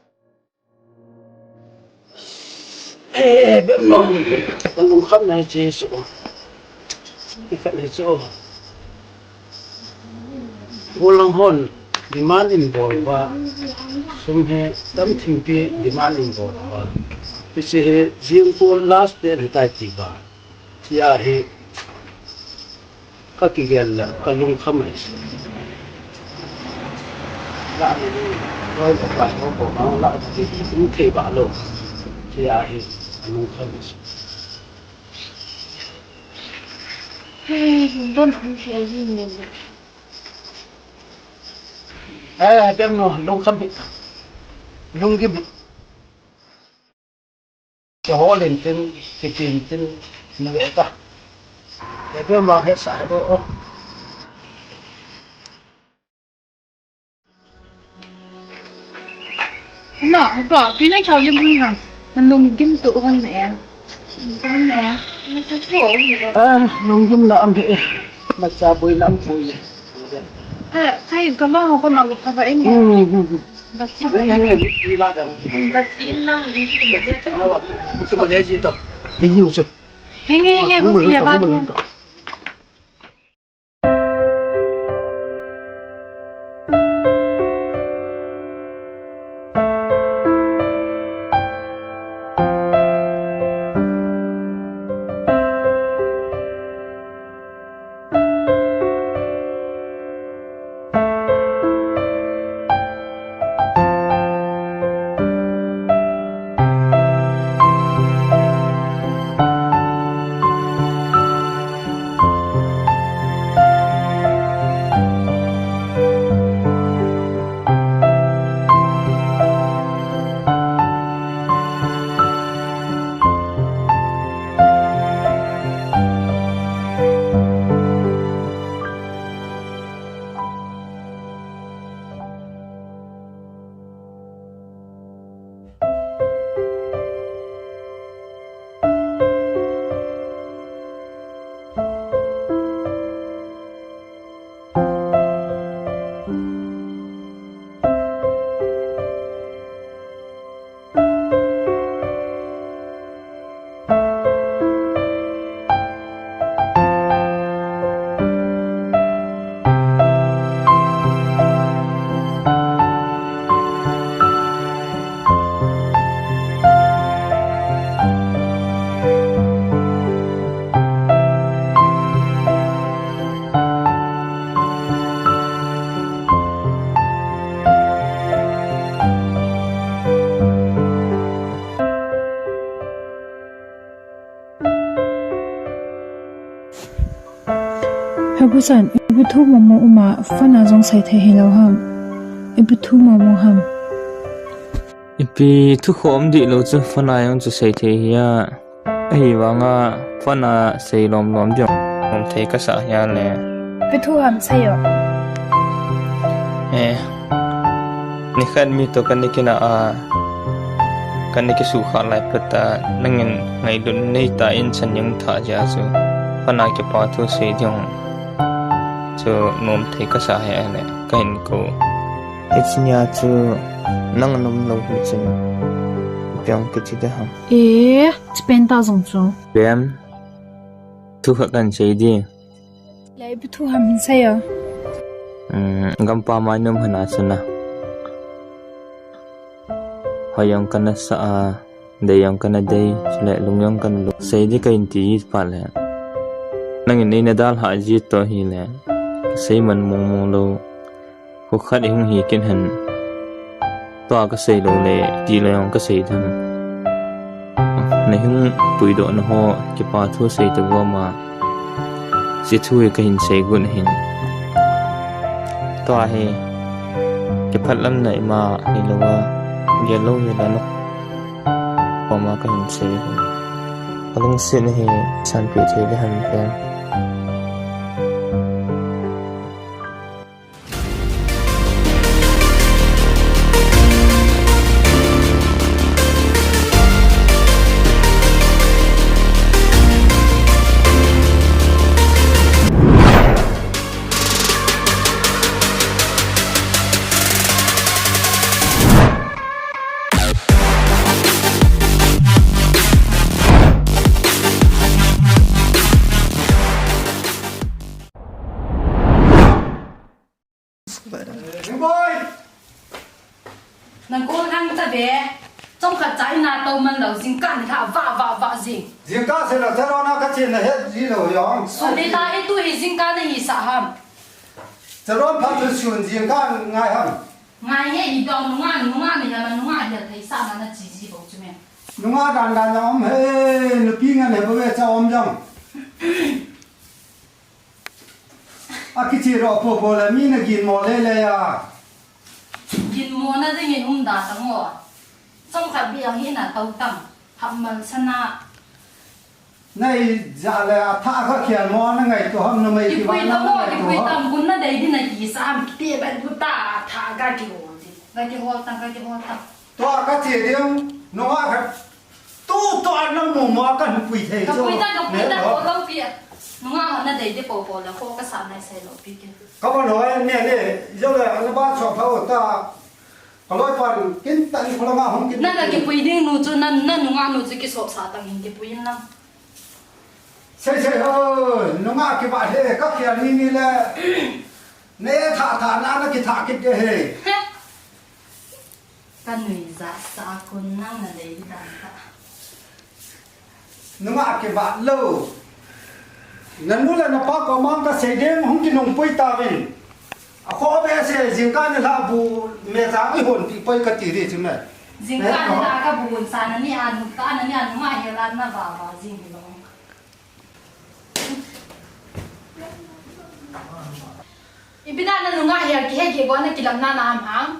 Eh, bem no. Kalungkham na hiche chu. Ikhat hichu. Gollhang hon demand in bol uva. Sum hi tamthingpi demand in bol uva. Hiche hi jingkah last date ahitai tia. Tia hi. Kakigel le, kalungkham ahi. La ni ni, loi ko pai ko ko, la ni ni, thei ba lou. Tia hi, kalungkham ahi. Hey, don't be shy, you know. Eh, dem no, lungkham hi. Lunggim hi. Kihol intin, kitin tin, na ve ta. Kei pe ma he sa he o. Na, ba, pi na chao lim hui ha. Na lunggim tu hon ne. Hon ne. Na sa tu. Ah, lunggim na am he. Ma sa bui na am bui. Ah, sai ka ma ko na ko ka ba in. Hmm, hmm, hmm. Hebusan, ipi thu mong mong um a, phone a jong sei thei hilou ham. Ipi thu mong mong ham. Ipi thu khom dih lou chu phone a jong chu sei thei hi a. Ahivanga phone a sei lom lom ding um thei kasa hi a le. Ipi thu ham sei o. Eh. Nikhat mi toh kana kinah a, kana kisukha lai phat a, nangin ngailutna neitah in chan jong tha jeh a chu, phone a kipa thu sei ding chu nom thei kasa hi a le, kahin kou. Hiche nia chu nang nom lou hichun, Piang kichi de ham. Eh, chipen ta jong chu. Piang. Thu khat kan sei di. Lei bu thu ham sei o. Hmm, gampa mai nom hana sana. Hoyang kana sa a. Dei jong kana dei, chule lung jong kana lung. Sei di kahin ti hi phat le. Nangin nei na dalha ji toh hile. Sei man mong mong lou. Kho khat i hung hi kin hen. Tua kasei lou le, ti lou jong kasei tham. Nei hung puidoh na ho, kipa thu sei ta gom a. Hiche thu hi kahin sei got ahin. Tua hi, kiphat lam na ima hilou a, gel lou hi la lou. Koma kahin sei ahin. Alungset na hi sanpeh thei le ham em. Na gol hang ta ve. Chomkhat cha ina tou man lou, jingkah ni lha va va va jing. Jingkah se lou, charon a ka chen na het ji lou jong. Suni ta hi tu hi jingkah na hi sa ham. Charon phat tu sun jingkah ngai ham. Ngai he i dong nunga, nunga ni lama nunga hi thei sa na na chi ji bou chu me. Nunga dan dan jong um he, nupi ngan he bou ve cha um jong. A kichi ro po po le mi na ginmo le le ya. Ginmo na ding in um da ta ngo. Chomkhat biang hi na tou tam. Hap mal sana. Nei ja le a tha kha khial mo na ngaito ham na mai ki kipui ba na tam mo, ngaito kipui ham. Tam kun na dei di na ki sa ham kiti ba bu ta tha ga kihol di. Ga kihol tam, ga kihol tam. Tua ka che ding, nunga khat. Tu, tu, a nang mu ma kan pui thei chu. Ka pui ta, ka pui ta, ne, ko lo pi. Nunga hon na dei de po po la, ko ka sa nai sai lo pi ke. Ka ban hoi, ne, ne, jo le, ana ba chok tho ta. Ka loi pan, kin tan ko la ma hong kin. Na ka kipui ding nu chu, na, na nunga nu chu kisop sa tang in kipui in lang. Sei, sei, ho, nunga kiba he, ka kia ni ni le. Ne tha, tha, na, na ki tha kit de he. He. Ka nuijat sa a kon nang na dei dan ta. Nunga kibat lou. Na nu le na pa koma ka sei ding hung kinungpui tauvin. A kho be se jingkah ni lha bu me cha i hon ti poi ka ti ri chu me. Jingkah ni lha ka bu hon sa na ni a nu ta na ni a nu ma he la na ba ba jing lo. Ipi na na nunga hel kihe kigo na kilam na na am hang?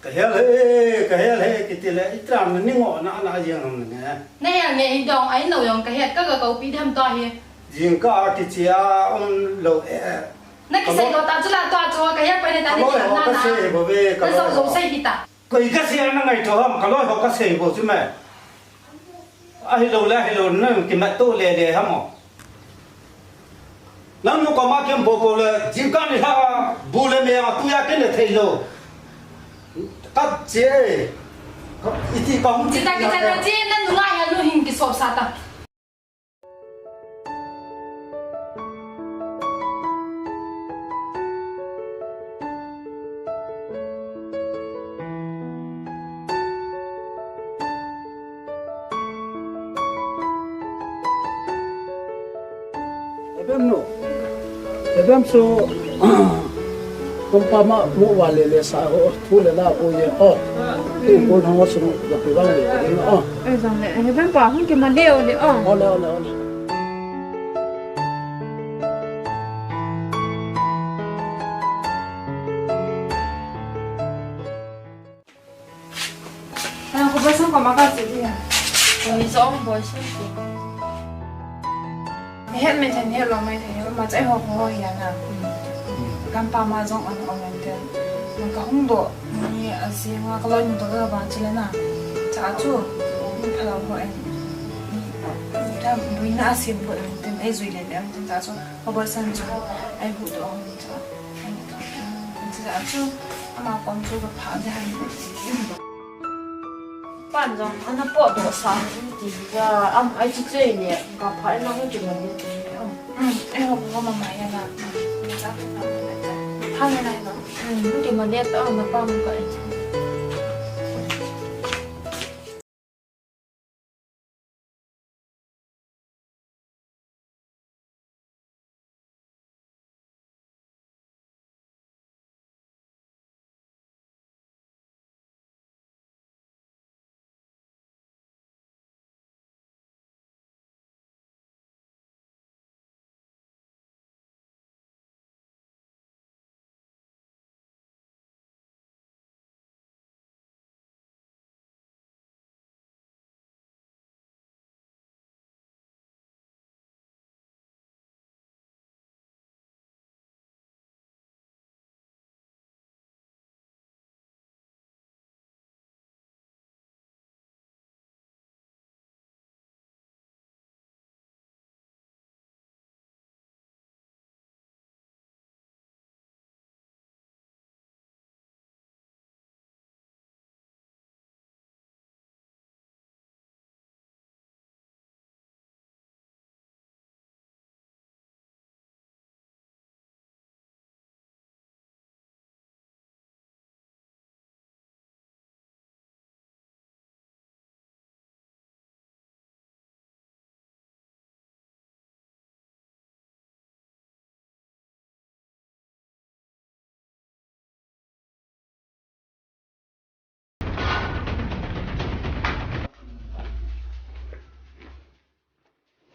Ka hel he, ka hel he, kiti le, i tram na ni ngo na na jeng ham ne. Na hel nge i dong ai no jong ka het ka ga ko pi dem to hi. Jingkah kichi a um lou e. Na kisei lo ta chu la to chu ka het pa ne ta ni kilam na na. Ka loi ho ka sei bo ve, ka loi ho. Na so so sei kita. Koi ka sia na ngaito ham, ka loi ho ka sei bo chu me. Ahilou le, ahilou, nang kimat to le le ham o. Nang nu koma kem po po le, jingkah ni lha, bu le me a tu ya ken le thei lou. Ka che, ka iti ka hung. Chita ki chata che, na nunga ya nu hin kisop sa ta. Ebem no. Ebem so. Kong pa ma mo wa le le sa ho, thu le la o ye o. Ti ko hong wa sung ga pi wa le le o. Eh, jong le, eh, ben pa hong ke ma le o le o. O le, o le, o le. Ana ko boysen koma ka che dia. Ko ni jong boysen ko. He me then he lo me then he ma chai ho ho ya na. Gampa ma jong an ong an ten. Ma ka hung do ni a si ma ka lo ni do ga ba chile na. Cha chu. Ni pha lo ho en. Ni ta bui na a si bo en ten ai jui le le en ten cha chu. Ko boysen chu. Ai hu do ong cha. An cha chu. Ama kom chu ka pha de han. Pan jong ana potdoh sah in ti ja, am, ai chi chei le, ka pha na hu chi ma ni. Um, um, eh, ho, ho, ma, ma, ya na. Thang na, no. Um, hu chi ma ni, ta, na pa mu ka.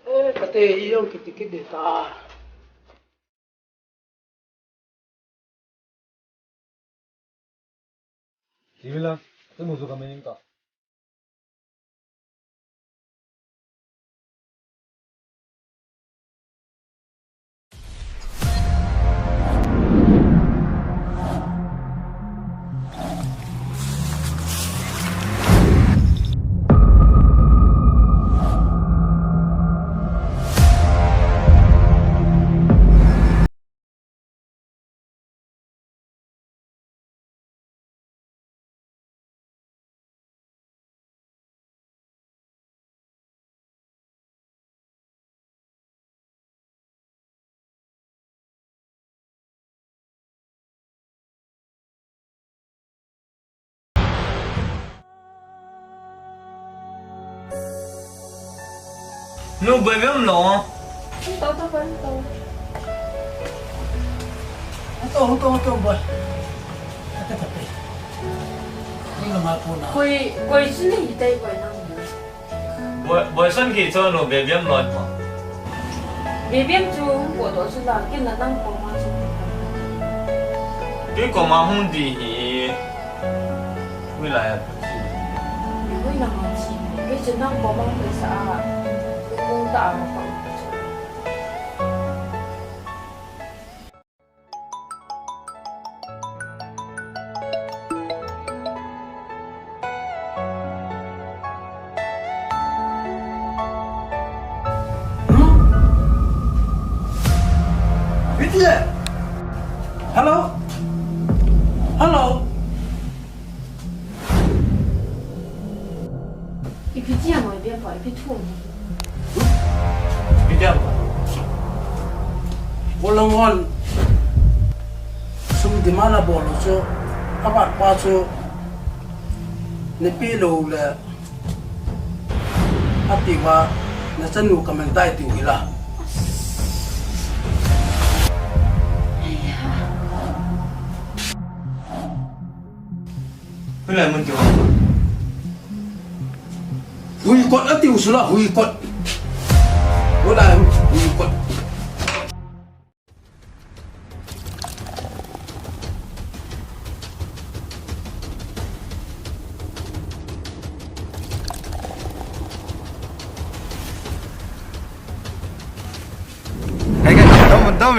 Eh, kate i jong kiti kiti ta. Sivila, tu muzu ka mening ka. Nu, boi bem lo. Hung to, to, boi, hung to. Hung to, hung to, hung to, boi. Ate kape. Ni lo ma po na. Koi, koi chu ni tai koi na. Boi, boi san ki cho nu, boi bem lo ma. Boi bem chu hung po to chu la, kin na nang ko ma chu. Tui ko ma hung di hi. Hui lai a. Hui na ma chi. Hui chu nang ko ma hui sa a. Hui mung ta a ma pa. Hmm? Vitia! Hello? Hello? Ipi ti a mo, ipi a pa, ipi thu a mo. Ipi ti a pa. Bolang hon. Sum demand a bol chu. Abat pa chu. Nepe lou le. Ati va. Nachanu ka man tai tiu hi la. Hoilai mun tiu ham? Huikot atiu sula, huikot. Hoilai mun, huikot. Kai, kai, dam, dam.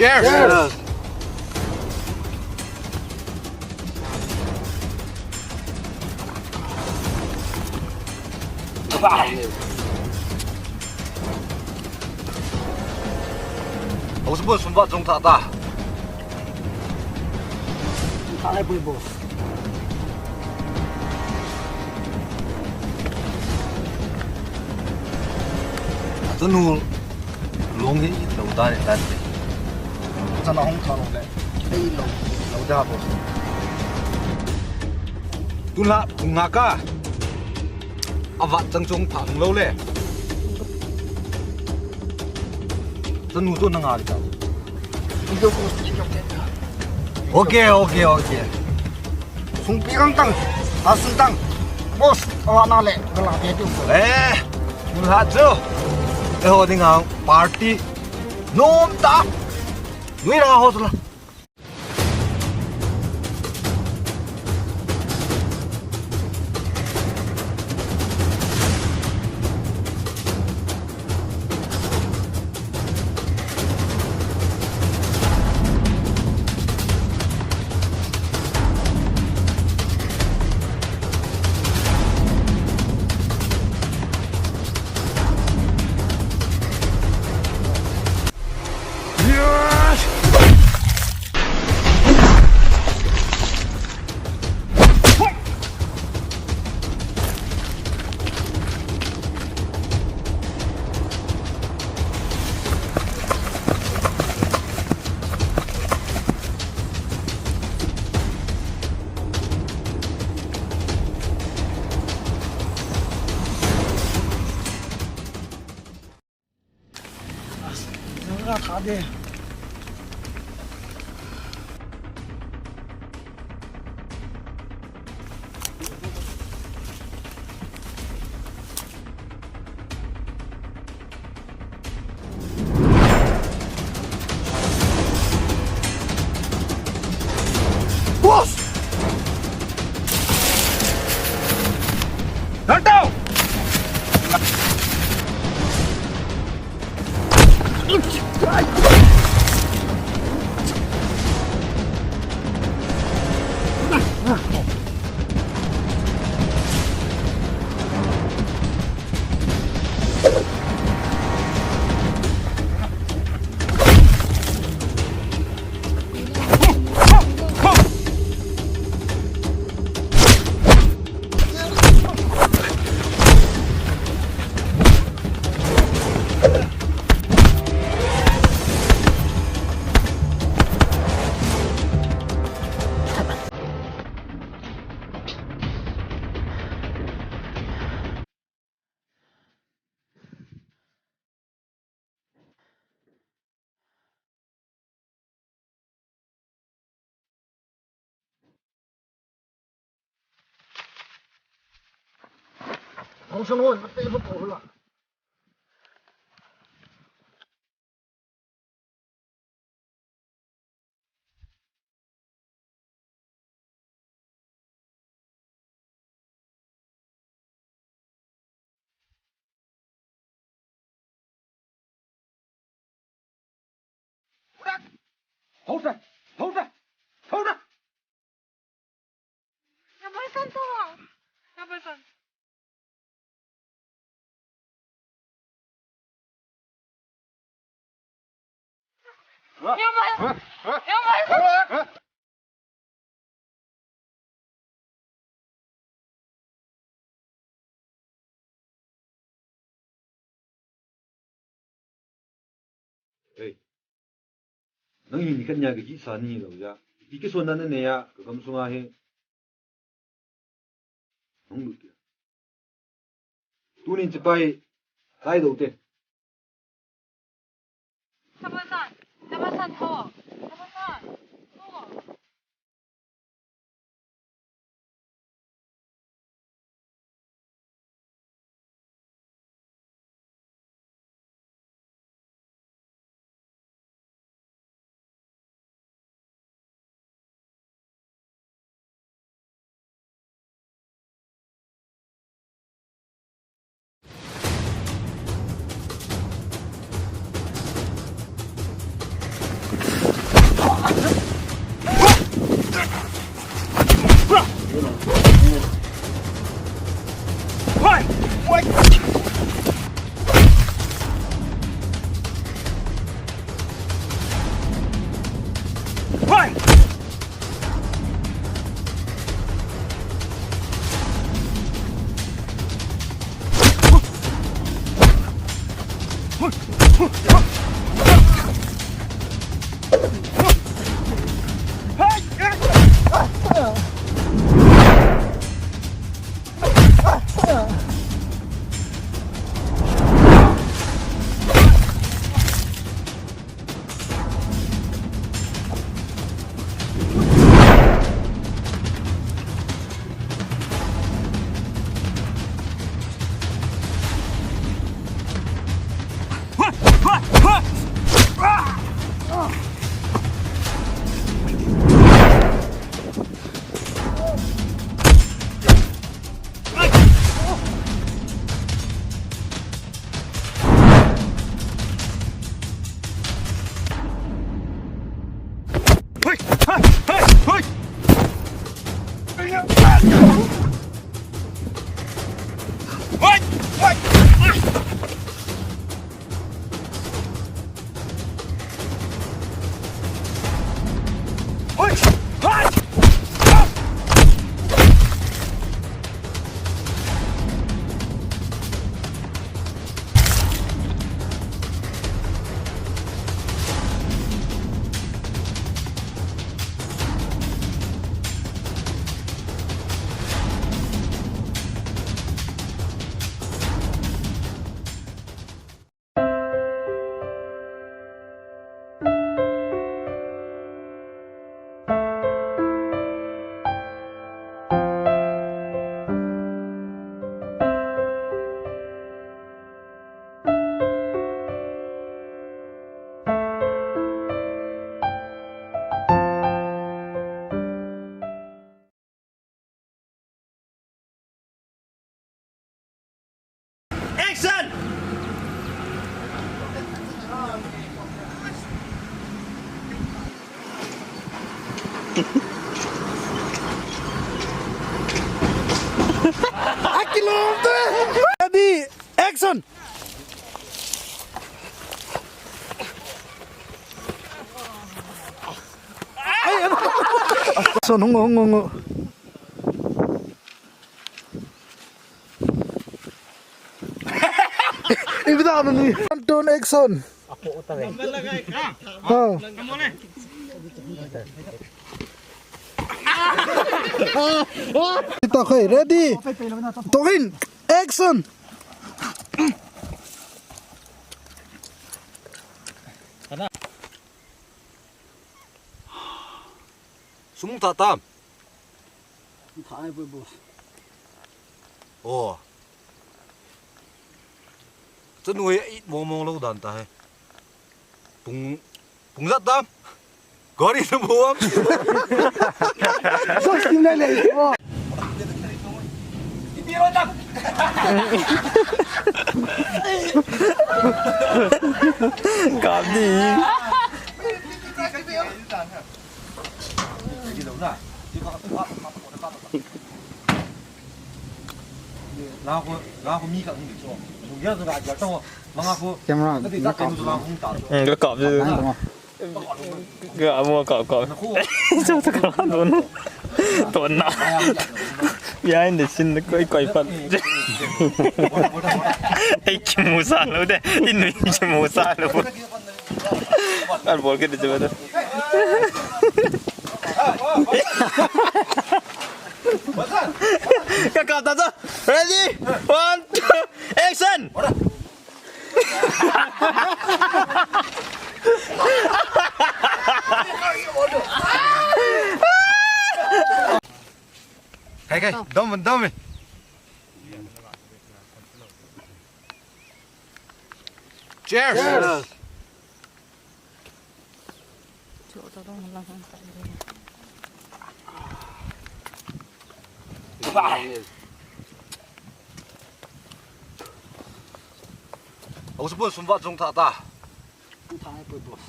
Cheers. Cheers. Bye. Hou sum, sum va jong tha ta. Ai, boy, boss. Achanu lung hi lo dan dan. Achanu hung tha lo le. Ei lo, lo da, boss. Tula, phung nga ka. Avat chang chung pha hung lo le. Achanu tu na nga le ta. Okay, okay, okay. Sungpi kang tang, asun tang. Boss, awa na le, gala dia tu. Eh, mun ha chu. Eh, ho ding ang party. Nom ta. Nui ra ho chu la. Boss! Run down! Hong sung hon, mate mo ko la. Hold on! Hold on! Hold on! Nabasan to. Nabasan. Yung ba-, yung ba-, Hey. Nang hi nikhat nia kajihsa nahilou jeh a. Ipi kisonna nanei a, kagam sunga hi. Hung lut kit. Tunin chipai, tai dou te. Tabasan, tabasan ho. Tabasan. Ho. Action! Ready, action! Action, hung, hung, hung, hung. Ibida ano ni? One, two, action. Ha. Kita kay, ready. Tokin, action. Sum tha tam. Tha ai poi boss. Oh. Chanu hi it mong mong lou dan ta he. Pung, pung jat tam. Gari na buam. Sos tim lai lai. Ipiro tam. Kap di. Camera. Ka kap. Ka mo kap kap. Behind the scene koi koi pat. Ei, kimu sa lou de. Inu kimu sa lou. Al bol ke de jaba. Ka kap ta. Ready? One, two, action! Kai, kai, dom, dom. Cheers. Cheers. Au, suppose sum vat jong tha ta. Tha ai poi boss.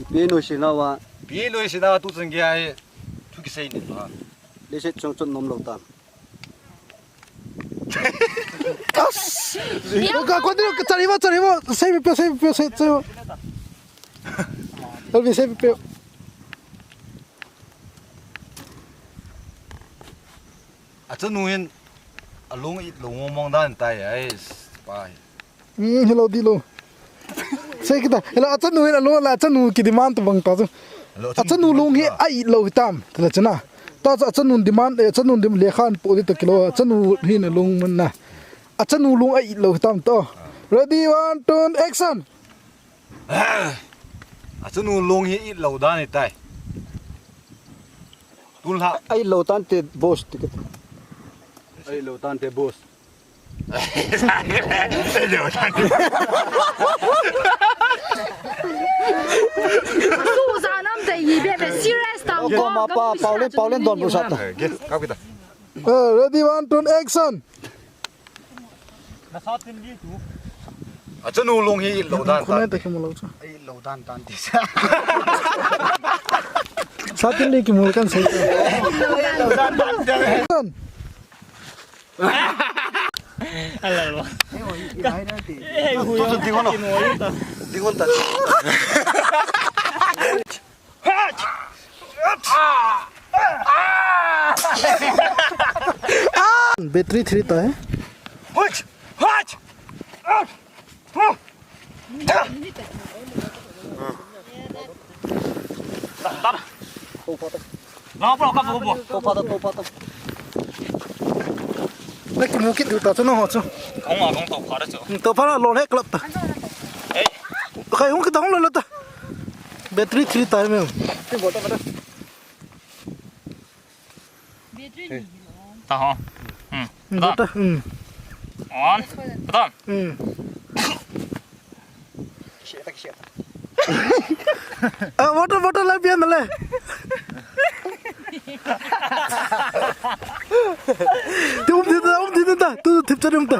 Ipi noi sina wa. Pi noi sina tu chang ge ai. Thu kisei ni la. Leiset chong chon nom lou ta. Ka, ka, ka, ka, chari mo, chari mo. Save pe, save pe, save, save. Elvin, save pe. Achanu hin alung it lou mong mong dan tai, ai, pai. Hmm, hello, dilo. Sei kita. Hello, achanu hin alung la, achanu ki demand to bang ta chu. Achanu lung hi a it lou hitam. Tala chana. Ta chu achanu demand, eh, achanu dim lekha an pu di to kilo. Achanu hin alung man na. Achanu lung a it lou hitam to. Ready, one, two, action. Achanu lung hi it lou dan hitai. Tun la. A it lou tante boss ticket. A it lou tante boss. Susan am dei hi be be serious ta. Ko ma pa, Paulen, Paulen don bu sat. Yes, kau kita. Eh, ready, one, two, action. Achanu lung hi it lou dan. Khunai ta kimu lou chu. It lou dan dan ti sa. Satin li kimu kan sei. It lou dan dan ti. Hello. Ei, hui. Ding hon. Ding hon ta. Battery three ta hai. Toh pha ta, toh pha ta. Na kimu kit diu ta chu na ho chu. Hung a, hung toh pha ta chu. Hmm, toh pha na lo le club ta. Ei. Khai hung kita hung lo lo ta. Battery three ta hai me. Ti bo ta ba ta. Ta ho. Hmm. Hmm, bo ta. Hmm. On. Button. Hmm. Ah, water, water la pian le. Tu um ti ta, um ti ta, tu thip cha um ta.